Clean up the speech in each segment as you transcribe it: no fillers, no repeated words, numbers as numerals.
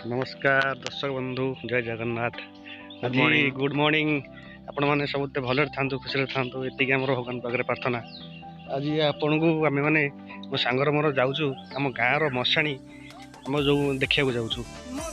ନମସ୍କାର ଦର୍ଶକ ବନ୍ଧୁ, ଜୟ ଜଗନ୍ନାଥ। ଆଜି morning. Good morning. ଆପଣମାନେ ସମସ୍ତେ ଭଲରେ ଥାନ୍ତୁ, ଖୁସିରେ ଥାନ୍ତୁ, ଏତିକି ଆମର ଭଗବାନ ପାଖରେ ପ୍ରାର୍ଥନା। ଆଜି ଆପଣଙ୍କୁ ଆମେମାନେ ମୋ ସାଙ୍ଗର ମୋର ଯାଉଛୁ ଆମ ଗାଁର ମଶାଣି, ଆମ ଯେଉଁ ଦେଖିବାକୁ ଯାଉଛୁ,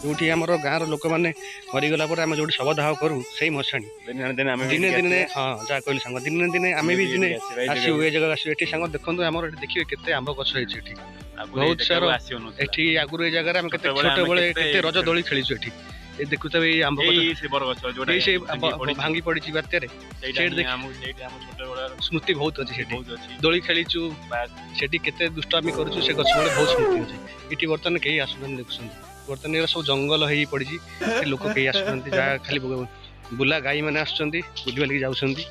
ଯେଉଁଠି ଆମର ଗାଁର ଲୋକମାନେ ମରିଗଲା ପରେ ଆମେ ଯେଉଁଠି ଶବଦାହ କରୁ ସେଇ ମଶାଣି। ଦିନେ ନା ଦିନେ ଆମେ ବି ଦିନେ ଏଠିକି ଦିନେ ଆସିବା। ହଁ, ଯାହା କହିଲି ସାଙ୍ଗ, ଦିନେ ଦିନେ ଆମେ ବି ଏଠିକି ଦିନେ ଆସିବା, ଏଇ ଆସିବୁ, ଜାଗାକୁ। ଏ ଜାଗାକୁ ଆସିବୁ। ଏଠି ସାଙ୍ଗ ଦେଖନ୍ତୁ, ଆମର ଏଠି ଦେଖିବେ କେତେ ଆମ୍ବ ଗଛ ହେଇଛି ଏଠି। ଆଗରୁ ଏଇ ବହୁତ ଜାଗାକୁ ସାରା ଆସିହଉନଥିଲା। ଏଠି ଆଗରୁ ଏଇ ଜାଗାରେ ଆମେ କେତେ ଛୋଟବେଳେ ଆମେ ଛୋଟବେଳେ କେତେ କେତେ ରଜ ଦୋଳି ଖେଳିଛୁ ଏଠି। ଏ ଦେଖୁଥିବେ ଏଇ ଆମ୍ବ ଗଛ, ଏଇ ସେ ବରଗଛ ଯୋଉଟା ଏଇ ସେ ଭାଙ୍ଗି ଆମ୍ବ ପଡିଛି। ଭାଙ୍ଗି ପଡିଛି ବାତ୍ୟାରେ। ସେଇଟା ସେଇଠି ହିଁ ଆମକୁ ସେଇଠି ଆମ ଛୋଟବେଳର ସ୍ମୃତି ବହୁତ ଅଛି ସେଠି। ବହୁତ ଅଛି। ଦୋଳି ଖେଳିଛୁ ବାସ୍। ସେଠି, କେତେ ଦୁଷ୍ଟାମି କରୁଛୁ, ସେ ଗଛ ମୂଳେ ବହୁତ ସ୍ମୃତି ଅଛି। ଏଠି ବର୍ତ୍ତମାନ କେହି ଆସୁନାହାନ୍ତି। ଦେଖୁଛନ୍ତି, ବର୍ତ୍ତମାନ ଏଗୁଡ଼ା ସବୁ ଜଙ୍ଗଲ ହେଇ ପଡିଛି। ଏଠି ଲୋକ କେହି ଆସୁନାହାନ୍ତି, ଯାହା ଖାଲି ବୁଲା ଗାଈ ମାନେ ଆସୁଛନ୍ତି, ବୁଲି ବାଲିକି ଯାଉଛନ୍ତି।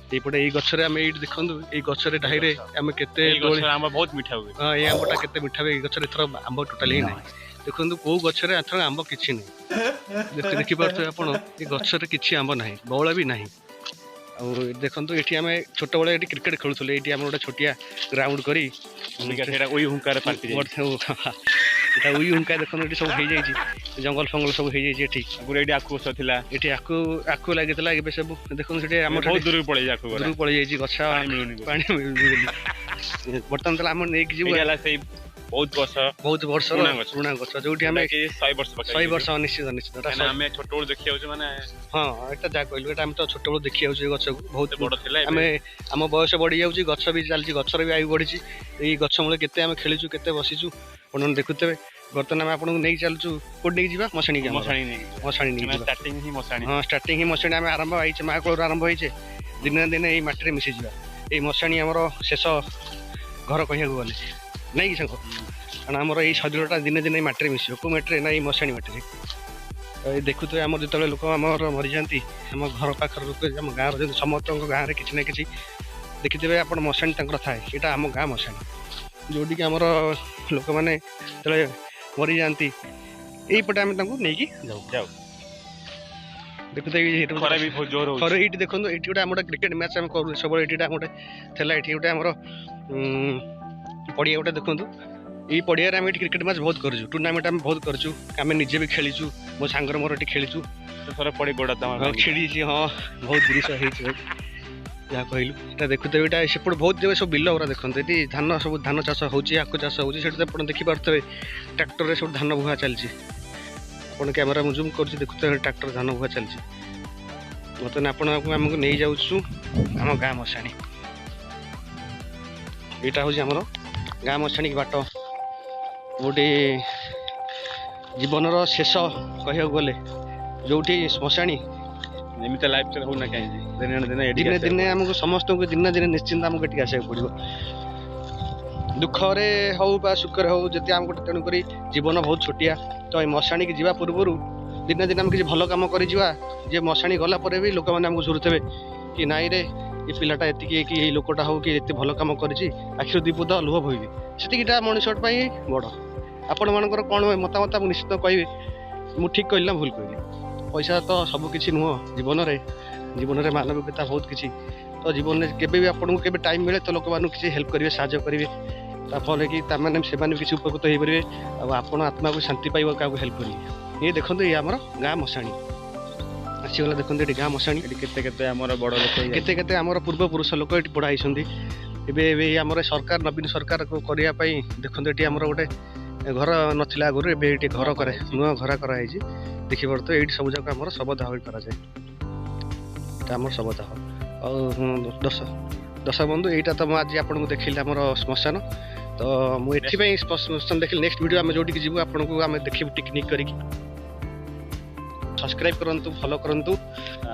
ଏଇପଟେ ଏଇ ଗଛରେ ଆମେ ଏଇଠି ଦେଖନ୍ତୁ, ଏଇ ଗଛରେ ଢାଇରେ ଆମେ କେତେ ଏଇ ଦୋଳି ଗଛର ଆମ୍ବ ବହୁତ ମିଠା ହୁଏ। ହଁ, ଏଇ ଆମ୍ବଟା କେତେ ମିଠା ହୁଏ। ଏଇ ଗଛରେ ଏଥର ଆମ୍ବ ଟୋଟାଲି ହିଁ ନାହିଁ। ଦେଖନ୍ତୁ, କୋଉ ଗଛରେ ଏଥର ଆମ୍ବ କିଛି ନାହିଁ। ଦେଖିପାରୁଥିବେ ଆପଣ, ଏ ଗଛରେ କିଛି ଆମ୍ବ ନାହିଁ, ବଉଳ ବି ନାହିଁ। ଆଉ ଦେଖନ୍ତୁ, ଏଠି ଆମେ ଛୋଟବେଳେ ଏଠି କ୍ରିକେଟ ଖେଳୁଥିଲୁ। ଏଇଠି ଆମର ଗୋଟେ ଛୋଟିଆ ଗ୍ରାଉଣ୍ଡ କରି ଅବିକା ସେଇଟା ଉଇ ହୁଙ୍କାରେ ପାଲଟି ଯାଇଛି। ଏଟା ଉଇ ହୁଙ୍କା। ଦେଖନ୍ତୁ, ଏଠି ସବୁ ହେଇଯାଇଛି, ଜଙ୍ଗଲ ଫଙ୍ଗଲ ସବୁ ହେଇଯାଇଛି ଏଠି। ଆଗରୁ ଏଇଠି ଆଖୁ ଗଛ ଥିଲା। ଏଠି ଆଖୁ ଆଖୁ ଲାଗିଥିଲା, ଏବେ ସବୁ ଦେଖନ୍ତୁ ସେଠି ଆମର ବହୁତ ଦୂରକୁ ପଳେଇ ଆଖୁ ଗରା। ଦୂରକୁ ପଳେଇ ଯାଇଛି ଗଛ। ପାଣି ମିଳୁନି। ପାଣି ମିଳୁନି ବୋଲି। ବର୍ତ୍ତମାନ ତାହେଲେ ଆମେ ନେଇକି ଯିବୁ। ଏଇଟା ହେଲା ସେଇ ବହୁତ ବର୍ଷ ବହୁତ ବର୍ଷର ପୁରୁଣା ଗଛ। ପୁରୁଣା ଗଛ, ଯୋଉଠି ଆମେ 100 ବର୍ଷ ପାଖାପାଖି। 100 ବର୍ଷ, ନିଶ୍ଚିତ ନିଶ୍ଚିତ ଏଟା କାହିଁକିନା ଆମେ ଛୋଟବେଳୁ ଦେଖି ଆଉଛୁ ମାନେ। ହଁ, ଏଟା ଯାହା କହିଲୁ, ଏଟା ଆମେ ତ ଛୋଟବେଳୁ ଦେଖି ଆଉଛୁ ଏ ଗଛକୁ ବହୁତ ଏତେ ବଡ ଥିଲା ଏବେ। ଆମେ ଆମ ବୟସ ବଢି ଯାଉଛି, ଗଛ ବି ଚାଲିଛି, ଗଛର ବି ଆୟୁ ବଢିଛି। ଏଇ ଗଛ ମୂଳେ କେତେ ଆମେ ଖେଳିଛୁ, କେତେ ବସିଛୁ, ଆପଣ ଦେଖୁଥିବେ। ବର୍ତ୍ତମାନ ଆମେ ଆପଣଙ୍କୁ ନେଇକି ଚାଲୁଛୁ। କୋଉଠି ନେଇକି ଯିବା? ମଶାଣି କି ଆମର? ମଶାଣି ନେଇକି ଯିବା। ମଶାଣି ନେଇକି ଯିବା। ଷ୍ଟାର୍ଟିଂ ହିଁ ମଶାଣି। ହଁ, ଷ୍ଟାର୍ଟିଂ ହିଁ ମଶାଣି। ଆମେ ଆରମ୍ଭ ହେଇଛେ, ମା କୂଳରୁ ଆରମ୍ଭ ହେଇଛେ, ଦିନେ ନା ଦିନେ ଏଇ ମାଟିରେ ମିଶିଯିବା। ଏଇ ମଶାଣି ଆମର ଶେଷ ଘର କହିବାକୁ ଗଲେ, ନାଇଁ କି ସାଙ୍ଗ? କାରଣ ଆମର ଏଇ ଶରୀରଟା ଦିନେ ଦିନେ ଏଇ ମାଟିରେ ମିଶିବ। କୋଉ ମାଟିରେ? ନା ଏଇ ମଶାଣି ମାଟିରେ। ତ ଏଇ ଦେଖୁଥିବେ, ଆମର ଯେତେବେଳେ ଲୋକ ଆମର ମରିଯାଆନ୍ତି, ଆମ ଘର ପାଖର ଲୋକ, ଆମ ଗାଁର, ଯଦି ସମସ୍ତଙ୍କ ଗାଁରେ କିଛି ନା କିଛି ଦେଖିଥିବେ ଆପଣ, ମଶାଣି ତାଙ୍କର ଥାଏ। ଏଇଟା ଆମ ଗାଁ ମଶାଣି, ଯୋଉଠିକି ଆମର ଲୋକମାନେ ଯେତେବେଳେ ମରିଯାଆନ୍ତି, ଏଇପଟେ ଆମେ ତାଙ୍କୁ ନେଇକି ଯାଉ। ଯାଉ। ଦେଖୁଥିବେ ଏଇଠି ଖରା ବି ବହୁତ ଜୋର ହଉଛି। ଖରା। ଏଇଠି ଦେଖନ୍ତୁ, ଏଇଠି ଗୋଟେ ଆମର କ୍ରିକେଟ ମ୍ୟାଚ୍ ଆମେ କରୁ ସବୁବେଳେ। ଏଇଠି ଆମର ଗୋଟେ ଥିଲା, ଏଇଠି ଗୋଟେ ଆମର ପଡ଼ିଆ ଗୋଟେ। ଦେଖନ୍ତୁ, ଏଇ ପଡ଼ିଆରେ ଆମେ ଏଇଠି କ୍ରିକେଟ ମ୍ୟାଚ୍ ବହୁତ କରିଛୁ, ଟୁର୍ଣ୍ଣାମେଣ୍ଟ ଆମେ ବହୁତ କରିଛୁ, ଆମେ ନିଜେ ବି ଖେଳିଛୁ, ମୋ ସାଙ୍ଗର ମୋର ଏଠି ଖେଳିଛୁ। ଥରେ ପଡି ଗୋଡ ତମର ହଁ, ଖେଳିଛି। ହଁ, ବହୁତ ଜିନିଷ ହେଇଛି ଭାଇ, ଯାହା କହିଲୁ। ଏଟା ଦେଖୁଥିବେ, ଏଇଟା ସେପଟେ ବହୁତ ଜାଗା ସବୁ ବିଲ ଗୁରା ଦେଖନ୍ତୁ। ଏଠି ଧାନ, ସବୁ ଧାନ ଚାଷ ହେଉଛି, ଆଖୁ ଚାଷ ହେଉଛି। ସେଠି ତ ଆପଣ ଦେଖିପାରୁଥିବେ, ଟ୍ରାକ୍ଟରରେ ସବୁ ଧାନ ବୁହା ଚାଲିଛି। ଆପଣ କ୍ୟାମେରା ମୁଁ ଜୁମ୍ କରୁଛି, ଦେଖୁଥିବେ ଟ୍ରାକ୍ଟର ଧାନ ବୁହା ଚାଲିଛି। ବର୍ତ୍ତମାନ ଆପଣଙ୍କୁ ଆମକୁ ନେଇଯାଉଛୁ ଆମ ଗାଁ ମଶାଣି। ଏଇଟା ହେଉଛି ଆମର ଗାଁ ମଶାଣି ବାଟ, ଗୋଟେ ଜୀବନର ଶେଷ କହିବାକୁ ଗଲେ ଯୋଉଠି ଶ୍ମଶାଣି। ଯେମିତି ଲାଇଫ ଷ୍ଟାଇଲ ହଉ ନା କାହିଁକି, ଦିନେ ନା ଦିନେ ଏଠିକି ଦିନେ ଆସିବାକୁ ଦିନେ ପଡିବ। ଆମକୁ ସମସ୍ତଙ୍କୁ ଦିନେ ନା ଦିନେ ନିଶ୍ଚିନ୍ତ ଆମକୁ ଏଠିକି ଆସିବାକୁ ପଡ଼ିବ, ଦୁଃଖରେ ହଉ ବା ସୁଖରେ ହଉ। ଯଦି ଆମକୁ ତେଣୁକରି ଜୀବନ ବହୁତ ଛୋଟିଆ, ତ ଏଇ ମଶାଣିକି ଯିବା ପୂର୍ବରୁ ଦିନେ ଦିନେ ଆମେ କିଛି ଭଲ କାମ କରିଯିବା, ଯେ ମଶାଣି ଗଲା ପରେ ବି ଲୋକମାନେ ଆମକୁ ଝୁରୁଥିବେ କି ନାଇଁ ରେ, ଏ ପିଲାଟା ଏତିକି କି ଏଇ ଲୋକଟା ହଉ କି ଏତେ ଭଲ କାମ କରିଛି, ଆଖିରୁ ଦିବୁଦ ଲୁହ ବୋହିବେ। ସେତିକିଟା ମଣିଷ ପାଇଁ ବଡ଼। ଆପଣମାନଙ୍କର କ'ଣ ମତାମତ ଆମକୁ ନିଶ୍ଚିତ କହିବେ, ମୁଁ ଠିକ୍ କହିଲି ନା ଭୁଲ କହିଲି? ପଇସା ତ ସବୁ କିଛି ନୁହଁ ଜୀବନରେ। ଜୀବନରେ ମାନବିକତା ବହୁତ କିଛି। ତ ଜୀବନରେ କେବେ ବି ଆପଣଙ୍କୁ କେବେ ଟାଇମ୍ ମିଳେ ତ ଲୋକମାନଙ୍କୁ କିଛି ହେଲ୍ପ କରିବେ, ସାହାଯ୍ୟ କରିବେ, ତା ଫଳରେ କି ତାମାନେ ସେମାନେ ବି କିଛି ଉପକୃତ ହେଇପାରିବେ ଆଉ ଆପଣ ଆତ୍ମାକୁ ଶାନ୍ତି ପାଇବ କାହାକୁ ହେଲ୍ପ କରିବେ। ଇଏ ଦେଖନ୍ତୁ, ଇଏ ଆମର ଗାଁ ମଶାଣି ଆସିଗଲା। ଦେଖନ୍ତୁ, ଏଠି ଗାଁ ମଶାଣି। ଏଠି କେତେ କେତେ ଆମର ବଡ ଲୋକ ହେଇଯାନ୍ତି। କେତେ କେତେ ଆମର ପୂର୍ବପୁରୁଷ ଲୋକ ଏଠି ପୋଡ଼ା ହେଇଛନ୍ତି। ଏବେ ଏବେ ଏଇ ଆମର ସରକାର, ନବୀନ ସରକାର କରିବା ପାଇଁ ଦେଖନ୍ତୁ, ଏଠି ଆମର ଗୋଟେ ଘର ନଥିଲା ଆଗରୁ, ଏବେ ଏଇଠି ଘର କରେ, ନୂଆ ଘର କରାହେଇଛି। ଦେଖିପାରୁଥିବେ, ଏଇଠି ସବୁ ଯାକ ଆମର ଶବଦାହ କରାଯାଏ। ଏଇଟା ଆମର ଶବଦାହ। ଆଉ ଦର୍ଶକ ବନ୍ଧୁ, ଏଇଟା ତ ମୁଁ ଆଜି ଆପଣଙ୍କୁ ଦେଖିଲି ଆମର ଶ୍ମଶାନ। ତ ମୁଁ ଏଥିପାଇଁ ଶ୍ମଶାନ ଦେଖିଲି। ନେକ୍ସଟ ଭିଡ଼ିଓ ଆମେ ଯୋଉଠିକି ଯିବୁ, ଆପଣଙ୍କୁ ଆମେ ଦେଖିବୁ ଟିକନିକ୍ କରିକି। ସବସ୍କ୍ରାଇବ କରନ୍ତୁ, ଫଲୋ କରନ୍ତୁ।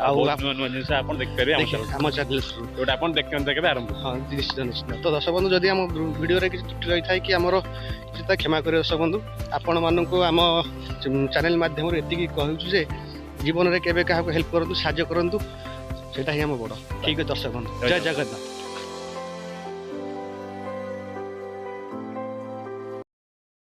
ଆଉ ବହୁତ ନୂଆ ନୂଆ ଜିନିଷ ଆପଣ ଦେଖିପାରିବେ ଆମ ଦେଖି channel, ଆମ ଚ୍ୟାନେଲ ଯୋଉଟା ଆପଣ ଦେଖିଛନ୍ତି କେବେ ଆରମ୍ଭ। ହଁ, ନିଶ୍ଚିତ ନିଶ୍ଚିତ। ତ ଦର୍ଶକ ବନ୍ଧୁ, ଯଦି ଆମ ଭିଡ଼ିଓରେ କିଛି ତ୍ରୁଟି ରହିଥାଏ କି ଆମର କିଛି, ତା କ୍ଷମା କରିବେ। ଦର୍ଶକ ବନ୍ଧୁ, ଆପଣମାନଙ୍କୁ ଆମ ଚ୍ୟାନେଲ ମାଧ୍ୟମରେ ଏତିକି କହୁଛୁ ଯେ ଜୀବନରେ କେବେ କାହାକୁ ହେଲ୍ପ କରନ୍ତୁ, ସାହାଯ୍ୟ କରନ୍ତୁ, ସେଇଟା ହିଁ ଆମ ବଡ଼। ଠିକ୍ ଅଛି ଦର୍ଶକ ବନ୍ଧୁ, ଜୟ ଜଗନ୍ନାଥ।